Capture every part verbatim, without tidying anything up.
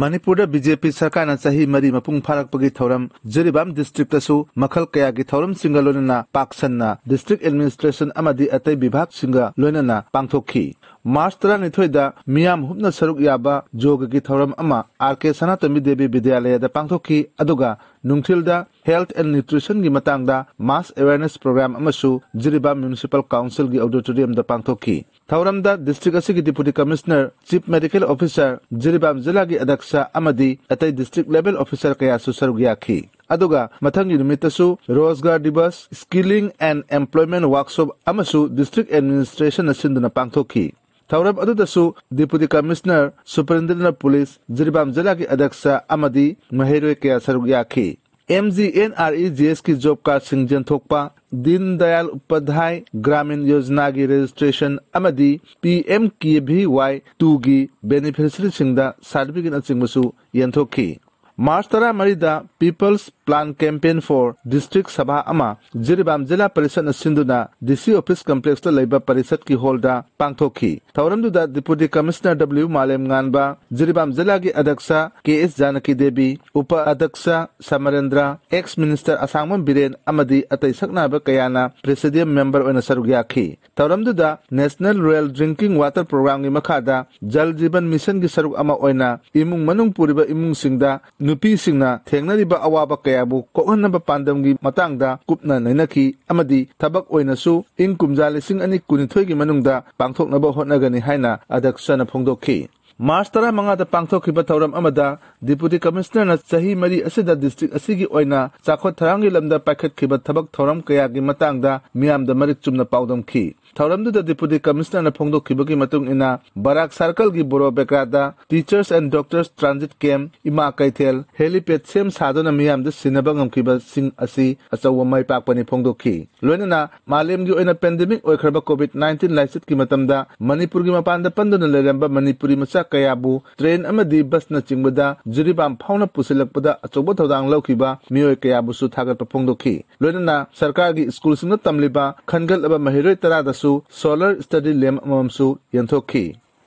ꯃꯅꯤꯄꯨꯔꯗ B J ꯄꯤ ꯁꯔꯀꯥꯔꯅ ꯆꯍꯤ ꯃꯔꯤ ꯃꯄꯨꯡ ꯐꯥꯔꯛꯄꯒꯤ ꯊꯧꯔꯝ ꯖꯤꯔꯤꯕꯥꯝ ꯗꯤꯁꯇ꯭ꯔꯤꯛꯇꯁꯨ ꯃꯈꯜ ꯀꯌꯥꯒꯤ ꯊꯧꯔꯝꯁꯤꯡꯒ ꯂꯣꯏꯅꯅ ꯄꯥꯛ ꯁꯟꯅ ꯗꯤꯁꯇ꯭ꯔꯤꯛ ꯑꯦꯗꯃꯤꯅꯤꯁꯇ꯭ꯔꯦꯁꯟ ꯑꯃꯗꯤ ꯑꯇꯩ ꯕꯤꯚꯥꯒꯁꯤꯡꯒ ꯂꯣꯏꯅꯅ ꯄꯥꯡꯊꯣꯛꯈꯤ꯫ ꯃꯥꯔꯆ ꯇꯔꯥꯅꯤꯊꯣꯏꯗ ꯃꯤꯌꯥꯝ ꯍꯨꯞꯅ ꯁꯔꯨꯛ ꯌꯥꯕ ꯌꯣꯒꯒꯤ ꯊꯧꯔꯝ ꯑꯃ ꯑꯥꯔ ꯀꯦ ꯁꯅꯥꯇꯣꯝꯕꯤ ꯗꯦꯕꯤ ꯕꯤꯗ꯭ꯌꯥꯂꯌꯗ ꯄꯥꯡꯊꯣꯛꯈꯤ, ꯑꯗꯨꯒ ꯅꯨꯡꯊꯤꯜꯗ ꯍꯦꯜꯊ ꯑꯦꯟ ꯅ꯭ꯌꯨꯇ꯭ꯔꯤꯁꯟꯒꯤ ꯃꯇꯥꯡꯗ ꯃꯥꯁ ꯑꯦꯋꯦꯌꯔꯅꯦꯁ ꯄ꯭ꯔꯣꯒ꯭ꯔꯥꯝ ꯑꯃꯁꯨ ꯖꯤꯔꯤꯕꯥꯝ ꯃ꯭ꯌꯨꯅꯤꯁꯤꯄꯥꯜ ꯀꯥꯎꯟꯁꯤꯜꯒꯤ ꯑꯣꯗꯤꯇꯣꯔꯤꯌꯝꯗ ꯄꯥꯡꯊꯣꯛꯈꯤ꯫ ꯊꯧꯔꯝꯗ ꯗꯤꯁꯇ꯭ꯔꯤꯛ ꯑꯁꯤꯒꯤ deputy commissioner, chief medical officer, Jiribam ꯖꯤꯂꯥꯒꯤ ꯑꯗꯛꯁ ꯑꯃꯗꯤ ꯑꯇꯩ ꯗꯤꯁꯇ꯭ꯔꯤꯛ ꯂꯦꯚꯦꯜ ꯑꯣꯐꯤꯁꯥꯔ ꯀꯌꯥꯁꯨ ꯁꯔꯨꯛ ꯌꯥꯈꯤ꯫ ꯑꯗꯨꯒ ꯃꯊꯪꯒꯤ ꯅꯨꯃꯤꯠꯇꯁꯨ Rozgar Divas, skilling and employment workshop ꯑꯃꯁꯨ ꯗꯤꯁꯇ꯭ꯔꯤꯛ ꯑꯦꯗꯃꯤꯅꯤꯁꯇ꯭ꯔꯦꯁꯟꯅ ꯁꯤꯟꯗꯨꯅ ꯄꯥꯡꯊꯣꯛꯈꯤ꯫ ꯊꯧꯔꯝ ꯑꯗꯨꯗꯁꯨ deputy commissioner, superintendent of police, Jiribam ꯖꯤꯂꯥꯒꯤ ꯑꯗꯛꯁ ꯑꯃꯗꯤ ꯃꯍꯩꯔꯣꯏ ꯀꯌꯥ ꯁꯔꯨꯛ ꯌꯥꯈꯤ꯫ M G N R E G ꯑꯦꯁꯀꯤ ꯖꯣꯕ ꯀꯥꯔꯗꯁꯤꯡ ꯌꯦꯟꯊꯣꯛꯄ, ꯗꯤꯟ ꯗꯌꯥꯜ ꯎꯄꯥꯙ꯭ꯌꯥꯏ ꯒ꯭ꯔꯥꯃꯤꯟ ꯌꯣꯖꯅꯥꯒꯤ ꯔꯦꯖꯤꯁꯇ꯭ꯔꯦꯁꯟ ꯑꯃꯗꯤ P M K V Y ꯇꯨꯒꯤ ꯕꯦꯅꯤꯐꯤꯁꯔꯤꯁꯤꯡꯗ ꯁꯥꯔꯇꯤꯐꯤꯀꯦꯠꯅꯆꯤꯡꯕꯁꯨ ꯌꯦꯟꯊꯣꯛꯈꯤ꯫ ꯃꯥꯔꯆ ꯇꯔꯥꯃꯔꯤꯗ People's Plan Campaign for District Sabha ꯑꯃ ꯖꯤꯔꯤꯕꯥꯝ ꯖꯤꯂꯥ ꯄꯔꯤꯁꯠꯅ ꯁꯤꯟꯗꯨꯅ ꯗꯤ ꯁꯤ ꯑꯣꯐꯤꯁ ꯀꯝꯄ꯭ꯂꯦꯛꯁꯇ ꯂꯩꯕ ꯄꯔꯤꯁꯠꯀꯤ ꯍꯣꯜꯗ ꯄꯥꯡꯊꯣꯛꯈꯤ꯫ ꯊꯧꯔꯝꯗꯨꯗ ꯗꯤꯄꯨꯇꯤ ꯀꯃꯤꯁꯅꯔ ꯗꯕ꯭ꯂꯤꯎ ꯃꯥꯂꯦꯝꯉꯥꯟꯕ, ꯖꯤꯔꯤꯕꯥꯝ ꯖꯤꯂꯥꯒꯤ ꯑꯗꯛꯁ ꯀꯦ ꯑꯦꯁ ꯖꯥꯅꯀꯤ ꯗꯦꯕꯤ, ꯎꯄ ꯑꯗꯛꯁ ꯁꯃꯔꯦꯟꯗ꯭ꯔ, ꯑꯦꯛꯁ ꯃꯤꯅꯤꯁꯇꯔ ꯑꯁꯥꯡꯕꯝ ꯕꯤꯔꯦꯟ ꯑꯃꯗꯤ ꯑꯇꯩ ꯁꯛꯅꯥꯏꯕ ꯀꯌꯥꯅ ꯄ꯭ꯔꯦꯁꯤꯗꯤꯌꯝ ꯃꯦꯝꯕꯔ ꯑꯣꯏꯅ ꯁꯔꯨꯛ ꯌꯥꯈꯤ꯫ ꯊꯧꯔꯝꯗꯨꯗ ꯅꯦꯁꯅꯦꯜ ꯔꯨꯔꯦꯜ ꯗ꯭ꯔꯤꯡꯀꯤꯡ ꯋꯥꯇꯔ ꯄ꯭ꯔꯣꯒ꯭ꯔꯥꯝꯒꯤ ꯃꯈꯥꯗ ꯖꯜ ꯖꯤꯕꯟ ꯃꯤꯁꯟꯒꯤ ꯁꯔꯨꯛ ꯑꯃ ꯑꯣꯏꯅ ꯏꯃꯨꯡ ꯃꯅꯨꯡ ꯄꯨꯔꯤꯕ ꯏꯃꯨꯡꯁꯤꯡꯗ ꯅꯨꯄꯤꯁꯤꯡꯅ ꯊꯦꯡꯅꯔꯤꯕ ꯑꯋꯥꯕ ꯀꯌꯥꯕꯨ ꯀꯣꯛꯍꯟꯅꯕ ꯄꯥꯟꯗꯝꯒꯤ ꯃꯇꯥꯡꯗ ꯀꯨꯞꯅ ꯅꯩꯅꯈꯤ ꯑꯃꯗꯤ ꯊꯕꯛ ꯑꯣꯏꯅꯁꯨ ꯏꯪ ꯀꯨꯝꯖꯥ ꯂꯤꯁꯤꯡ ꯑꯅꯤ ꯀꯨꯟꯅꯤꯊꯣꯏꯒꯤ ꯃꯅꯨꯡꯗ ꯄꯥꯡꯊꯣꯛꯅꯕ ꯍꯣꯠꯅꯒꯅꯤ ꯍꯥꯏꯅ ꯑꯗꯛꯁꯅ ꯐꯣꯡꯗꯣꯛꯈꯤ꯫ ꯃꯥꯔꯆ ꯇꯔꯥꯃꯉꯥꯗ ꯄꯥꯡꯊꯣꯛꯈꯤꯕ ꯊꯧꯔꯝ ꯑꯃꯗ ꯗꯤꯄꯨꯇꯤ ꯀꯃꯤꯁꯅꯔꯅ ꯆꯍꯤ ꯃꯔꯤ ꯑꯁꯤꯗ ꯗꯤꯁꯇ꯭ꯔꯤꯛ ꯑꯁꯤꯒꯤ ꯑꯣꯏꯅ ꯆꯥꯎꯈꯠ ꯊꯧꯔꯥꯡꯒꯤ ꯂꯝꯗ ꯄꯥꯏꯈꯠꯈꯤꯕ ꯊꯕꯛ ꯊꯧꯔꯝ ꯀꯌꯥꯒꯤ ꯃꯇꯥꯡꯗ ꯃꯤꯌꯥꯝꯗ ꯃꯔꯤꯛ ꯆꯨꯝꯅ ꯄꯥꯎꯗꯝꯈꯤ꯫ ꯊꯧꯔꯝꯗꯨꯗ ꯗꯤꯄꯨꯇꯤ ꯀꯃꯤꯁꯅꯔꯅ ꯐꯣꯡꯗꯣꯛꯈꯤꯕꯒꯤ ꯃꯇꯨꯡ ꯏꯟꯅ ꯕꯔꯥꯛ ꯁꯥꯔꯀꯜꯒꯤ ꯕꯣꯔꯣ ꯕꯦꯀ꯭ꯔꯥꯗ Teachers and Doctors Transit Camp, ꯏꯃꯥ ꯀꯩꯊꯦꯜ, ꯍꯦꯂꯤꯄꯦꯗ ꯁꯦꯝ ꯁꯥꯗꯨꯅ ꯃꯤꯌꯥꯝꯗ ꯁꯤꯟꯅꯕ ꯉꯝꯈꯤꯕꯁꯤꯡ ꯑꯁꯤ ꯑꯆꯧꯕ ꯃꯥꯏ ꯄꯥꯛꯄꯅꯤ ꯐꯣꯡꯗꯣꯛꯈꯤ꯫ ꯂꯣꯏꯅꯅ ꯃꯥꯂꯦꯝꯒꯤ ꯑꯣꯏꯅ ꯄꯦꯟꯗꯦꯃꯤꯛ ꯑꯣꯏꯈ꯭ꯔꯕ ꯀꯣꯚꯤꯗ ꯅꯥꯏꯟꯇꯤꯟ ꯂꯥꯏꯆꯠꯀꯤ ꯃꯇꯝꯗ ꯃꯅꯤꯄꯨꯔꯒꯤ ꯃꯄꯥꯟꯗ ꯄꯟꯗꯨꯅ ꯂꯩꯔꯝꯕ ꯃꯅꯤꯄꯨꯔꯤ ꯃꯆꯥ ꯀꯌꯥꯕꯨ ꯇ꯭ꯔꯦꯟ ꯑꯃꯗꯤ ꯕꯁꯅꯆꯤꯡꯕꯗ ꯖꯤꯔꯤꯕꯥꯝ ꯐꯥꯎꯅ ꯄꯨꯁꯤꯜꯂꯛꯄꯗ ꯑꯆꯧꯕ ꯊꯧꯗꯥꯡ ꯂꯧꯈꯤꯕ ꯃꯤꯑꯣꯏ ꯀꯌꯥꯕꯨꯁꯨ ꯊꯥꯒꯠꯄ ꯐꯣꯡꯗꯣꯛꯈꯤ꯫ ꯂꯣꯏꯅꯅ ꯁꯔꯀꯥꯔꯒꯤ ꯁ꯭ꯀꯨꯜꯁꯤꯡꯗ ꯇꯝꯂꯤꯕ ꯈꯟꯒꯠꯂꯕ ꯃꯍꯩꯔꯣꯏ ꯇꯔꯥꯗꯁꯨ ꯁꯣꯂꯔ ꯁ꯭ꯇꯗꯤ ꯂꯦꯝꯞ ꯑꯃꯃꯝꯁꯨ ꯌꯦꯟꯊꯣꯛꯈꯤ꯫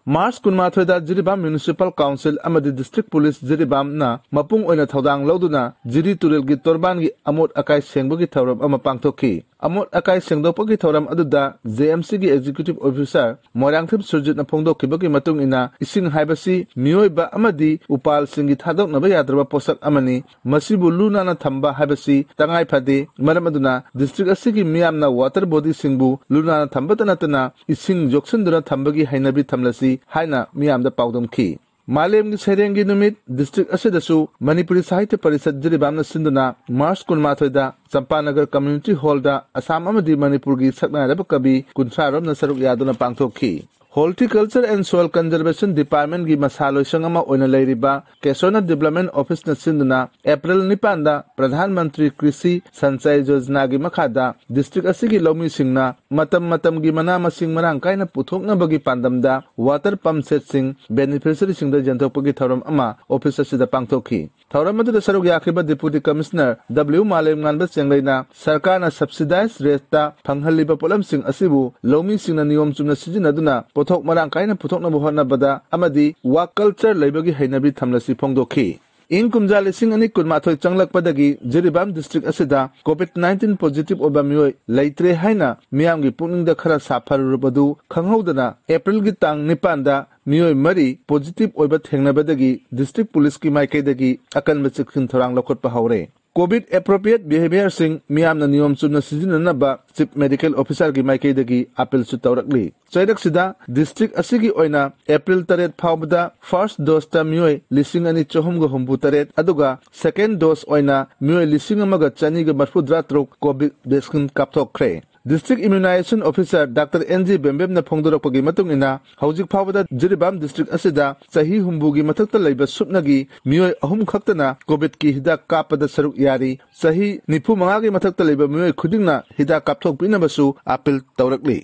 ꯃꯥꯔꯆ ꯀꯨꯟꯃꯥꯊꯣꯏꯗ ꯖꯤꯔꯤꯕꯥꯝ ꯃ꯭ꯌꯨꯅꯤꯁꯤꯄꯥꯜ ꯀꯥꯎꯟꯁꯤꯜ ꯑꯃꯗꯤ ꯗꯤꯁꯇ꯭ꯔꯤꯛ ꯄꯨꯂꯤꯁ ꯖꯤꯔꯤꯕꯥꯝꯅ ꯃꯄꯨꯡ ꯑꯣꯏꯅ ꯊꯧꯗꯥꯡ ꯂꯧꯗꯨꯅ ꯖꯤꯔꯤ ꯇꯨꯔꯦꯜꯒꯤ ꯇꯣꯔꯕꯥꯟꯒꯤ ꯑꯃꯣꯠ ꯑꯀꯥꯏ ꯁꯦꯡꯕꯒꯤ ꯊꯧꯔꯝ ꯑꯃ ꯄꯥꯡꯊꯣꯛꯈꯤ꯫ ꯑꯃꯣꯠ ꯑꯀꯥꯏ ꯁꯦꯡꯗꯣꯛꯄꯒꯤ ꯊꯧꯔꯝ ꯑꯗꯨꯗ ꯖꯦ ꯑꯦꯝ ꯁꯤꯒꯤ ꯑꯦꯛꯖꯤꯀ꯭ꯌꯨꯇꯤꯚ ꯑꯣꯐꯤꯁꯥꯔ ꯃꯣꯏꯔꯥꯡꯊꯦꯝ ꯁꯨꯔꯖꯤꯠꯅ ꯐꯣꯡꯗꯣꯛꯈꯤꯕꯒꯤ ꯃꯇꯨꯡ ꯏꯟꯅ, ꯏꯁꯤꯡ ꯍꯥꯏꯕꯁꯤ ꯃꯤꯑꯣꯏꯕ ꯑꯃꯗꯤ ꯎꯄꯥꯜꯁꯤꯡꯒꯤ ꯊꯥꯗꯣꯛꯅꯕ ꯌꯥꯗ꯭ꯔꯕ ꯄꯣꯠꯁꯛ ꯑꯃꯅꯤ꯫ ꯃꯁꯤꯕꯨ ꯂꯨ ꯅꯥꯟꯅ ꯊꯝꯕ ꯍꯥꯏꯕꯁꯤ ꯇꯉꯥꯏ ꯐꯗꯦ꯫ ꯃꯔꯝ ꯑꯗꯨꯅ ꯗꯤꯁꯇ꯭ꯔꯤꯛ ꯑꯁꯤꯒꯤ ꯃꯤꯌꯥꯝꯅ ꯋꯥꯇꯔ ꯕꯣꯗꯤꯁꯤꯡꯕꯨ ꯂꯨ ꯅꯥꯟꯅ ꯊꯝꯕꯇ ꯅꯠꯇꯅ ꯏꯁꯤꯡ ꯌꯣꯛꯁꯤꯟꯗꯨꯅ ꯊꯝꯕꯒꯤ ꯍꯩꯅꯕꯤ ꯊꯝꯂꯁꯤ ꯍꯥꯏꯅ ꯃꯤꯌꯥꯝꯗ ꯄꯥꯎꯗꯝꯈꯤ꯫ ꯃꯥꯂꯦꯝꯒꯤ ꯁꯩꯔꯦꯡꯒꯤ ꯅꯨꯃꯤꯠ ꯗꯤꯁꯇ꯭ꯔꯤꯛ ꯑꯁꯤꯗꯁꯨ ꯃꯅꯤꯄꯨꯔꯤ ꯁꯥꯍꯤꯇ꯭ꯌ ꯄꯔꯤꯁꯠ ꯖꯤꯔꯤꯕꯥꯝꯅ ꯁꯤꯟꯗꯨꯅ ꯃꯥꯔꯆ ꯀꯨꯟꯃꯥꯊꯣꯏꯗ ꯆꯝꯄꯥꯅꯒꯔ ꯀꯝꯃ꯭ꯌꯨꯅꯤꯇꯤ ꯍꯣꯜꯗ ꯑꯁꯥꯝ ꯑꯃꯗꯤ ꯃꯅꯤꯄꯨꯔꯒꯤ ꯁꯛꯅꯥꯏꯔꯕ ꯀꯕꯤ ꯀꯨꯟꯊ꯭ꯔꯥ ꯔꯣꯝꯅ ꯁꯔꯨꯛ ꯌꯥꯗꯨꯅ ꯄꯥꯡꯊꯣꯛꯈꯤ꯫ Horticulture and Soil Conservation Department ꯒꯤ ꯃꯁꯥ ꯂꯣꯏꯁꯪ ꯑꯃ ꯑꯣꯏꯅ ꯂꯩꯔꯤꯕ ꯀꯦꯁꯣꯅ Development Office ꯅ ꯁꯤꯟꯗꯨꯅ ꯑꯦꯄ꯭ꯔꯤꯜ ꯅꯤꯄꯥꯟꯗ ꯄ꯭ꯔꯙꯥꯟ ꯃꯟꯇ꯭ꯔꯤ ꯀ꯭ꯔꯤꯁꯤ ꯁꯟꯆꯌ ꯌꯣꯖꯅꯥꯒꯤ ꯃꯈꯥꯗ ꯗꯤꯁꯇ꯭ꯔꯤꯛ ꯑꯁꯤꯒꯤ ꯂꯧꯃꯤꯁꯤꯡꯅ ꯃꯇꯝ ꯃꯇꯝꯒꯤ ꯃꯅꯥ ꯃꯁꯤꯡ ꯃꯔꯥꯡ ꯀꯥꯏꯅ ꯄꯨꯊꯣꯛꯅꯕꯒꯤ ꯄꯥꯟꯗꯝꯗ ꯋꯥꯇꯔ ꯄꯝꯞ ꯁꯦꯠꯁꯤꯡ ꯕꯦꯅꯤꯐꯤꯁꯔꯤꯁꯤꯡꯗ ꯌꯦꯟꯊꯣꯛꯄꯒꯤ ꯊꯧꯔꯝ ꯑꯃ ꯑꯣꯐꯤꯁ ꯑꯁꯤꯗ ꯄꯥꯡꯊꯣꯛꯈꯤ꯫ ꯊꯧꯔꯝ ꯑꯗꯨꯗ ꯁꯔꯨꯛ ꯌꯥꯈꯤꯕ ꯗꯤꯄꯨꯇꯤ ꯀꯃꯤꯁꯅꯔ ꯗꯕ꯭ꯂꯤꯎ ꯃꯥꯂꯦꯝꯉꯥꯟꯕ ꯆꯦꯡꯂꯩꯅ ꯁꯔꯀꯥꯔꯅ ꯁꯕꯁꯤꯗꯥꯏꯖ ꯔꯦꯠꯇ ꯐꯪꯍꯜꯂꯤꯕ ꯄꯣꯠꯂꯝꯁꯤꯡ ꯑꯁꯤꯕꯨ ꯂꯧꯃꯤꯁꯤꯡꯅ ꯅꯤꯌꯣꯝ ꯆꯨꯝꯅ ꯁꯤꯖꯤꯟꯅꯗꯨꯅ ꯄꯣꯠꯊꯣꯛ ꯃꯔꯥꯡ ꯀꯥꯏꯅ ꯄꯨꯊꯣꯛꯅꯕ ꯍꯣꯠꯅꯕꯗ ꯑꯃꯗꯤ ꯋꯥꯛ ꯀꯜꯆꯔ ꯂꯩꯕꯒꯤ ꯍꯩꯅꯕꯤ ꯊꯝꯂꯁꯤ ꯐꯣꯡꯗꯣꯛꯈꯤ꯫ ꯏꯪ ꯀꯨꯝꯖꯥ ꯂꯤꯁꯤꯡ ꯑꯅꯤ ꯀꯨꯟꯃꯥꯊꯣꯏ ꯆꯪꯂꯛꯄꯗꯒꯤ ꯖꯤꯔꯤꯕꯥꯝ ꯗꯤꯁꯇ꯭ꯔꯤꯛ ꯑꯁꯤꯗ ꯀꯣꯚꯤꯗ ꯅꯥꯏꯟꯇꯤꯟ ꯄꯣꯖꯤꯇꯤꯚ ꯑꯣꯏꯕ ꯃꯤꯑꯣꯏ ꯂꯩꯇ꯭ꯔꯦ ꯍꯥꯏꯅ ꯃꯤꯌꯥꯝꯒꯤ ꯄꯨꯛꯅꯤꯡꯗ ꯈꯔ ꯁꯥꯐꯔꯨꯔꯕꯗꯨ ꯈꯪꯍꯧꯗꯅ ꯑꯦꯄ꯭ꯔꯤꯜꯒꯤ ꯇꯥꯡ ꯅꯤꯄꯥꯟꯗ ꯃꯤꯑꯣꯏ ꯃꯔꯤ ꯄꯣꯖꯤꯇꯤꯚ ꯑꯣꯏꯕ ꯊꯦꯡꯅꯕꯗꯒꯤ ꯗꯤꯁꯇ꯭ꯔꯤꯛ ꯄꯨꯂꯤꯁꯀꯤ ꯃꯥꯏꯀꯩꯗꯒꯤ ꯑꯀꯟꯕ ꯆꯦꯛꯁꯤꯟ ꯊꯧꯔꯥꯡ ꯂꯧꯈꯠꯄ ꯍꯧꯔꯦ꯫ ꯀꯣꯚꯤꯗ ꯑꯦꯄ꯭ꯔꯣꯄ꯭ꯔꯤꯌꯦꯠ ꯕꯤꯍꯦꯕꯤꯌꯔꯁꯤꯡ ꯃꯤꯌꯥꯝꯅ ꯅꯤꯌꯣꯝ ꯆꯨꯝꯅ ꯁꯤꯖꯤꯟꯅꯅꯕ ꯆꯤꯐ ꯃꯦꯗꯤꯀꯦꯜ ꯑꯣꯐꯤꯁꯥꯔꯒꯤ ꯃꯥꯏꯀꯩꯗꯒꯤ ꯑꯄꯤꯜꯁꯨ ꯇꯧꯔꯛꯂꯤ꯫ ꯆꯩꯔꯛꯁꯤꯗ ꯗꯤꯁꯇ꯭ꯔꯤꯛ ꯑꯁꯤꯒꯤ ꯑꯣꯏꯅ ꯑꯦꯄ꯭ꯔꯤꯜ ꯇꯔꯦꯠ ꯐꯥꯎꯕꯗ ꯐꯥꯔꯁ ꯗꯣꯁꯇ ꯃꯤꯑꯣꯏ ꯂꯤꯁꯤꯡ ꯑꯅꯤ ꯆꯍꯨꯝꯒ ꯍꯨꯝꯐꯨ ꯇꯔꯦꯠ ꯑꯗꯨꯒ ꯁꯦꯀꯦꯟ ꯗꯣꯁ ꯑꯣꯏꯅ ꯃꯤꯑꯣꯏ ꯂꯤꯁꯤꯡ ꯑꯃꯒ ꯆꯅꯤꯒ ꯃꯔꯤꯐꯨꯇꯔꯥ ꯇꯔꯨꯛ ꯀꯣꯚꯤꯗ ꯚꯦꯛꯁꯤꯟ ꯀꯥꯞꯊꯣꯛꯈ꯭ꯔꯦ꯫ District immunisation officer doctor N G ꯕꯦꯝꯕꯦꯝꯅ ꯐꯣꯡꯗꯣꯔꯛꯄꯒꯤ ꯃꯇꯨꯡ ꯏꯟꯅ, ꯍꯧꯖꯤꯛ ꯐꯥꯎꯕꯗ ꯖꯤꯔꯤꯕꯥꯝ ꯗꯤꯁꯇ꯭ꯔꯤꯛ ꯑꯁꯤꯗ ꯆꯍꯤ ꯍꯨꯝꯐꯨꯒꯤ ꯃꯊꯛꯇ ꯂꯩꯕ ꯁꯨꯞꯅꯒꯤ ꯃꯤꯑꯣꯏ ꯑꯍꯨꯝ ꯈꯛꯇꯅ ꯀꯣꯚꯤꯗꯀꯤ ꯍꯤꯗꯥꯛ ꯀꯥꯞꯄꯗ ꯁꯔꯨꯛ ꯌꯥꯔꯤ꯫ ꯆꯍꯤ ꯅꯤꯐꯨ ꯃꯉꯥꯒꯤ ꯃꯊꯛꯇ ꯂꯩꯕ ꯃꯤꯑꯣꯏ ꯈꯨꯗꯤꯡꯅ ꯍꯤꯗꯥꯛ ꯀꯥꯞꯊꯣꯛꯄꯤꯅꯕꯁꯨ ꯑꯄꯤꯜ ꯇꯧꯔꯛꯂꯤ꯫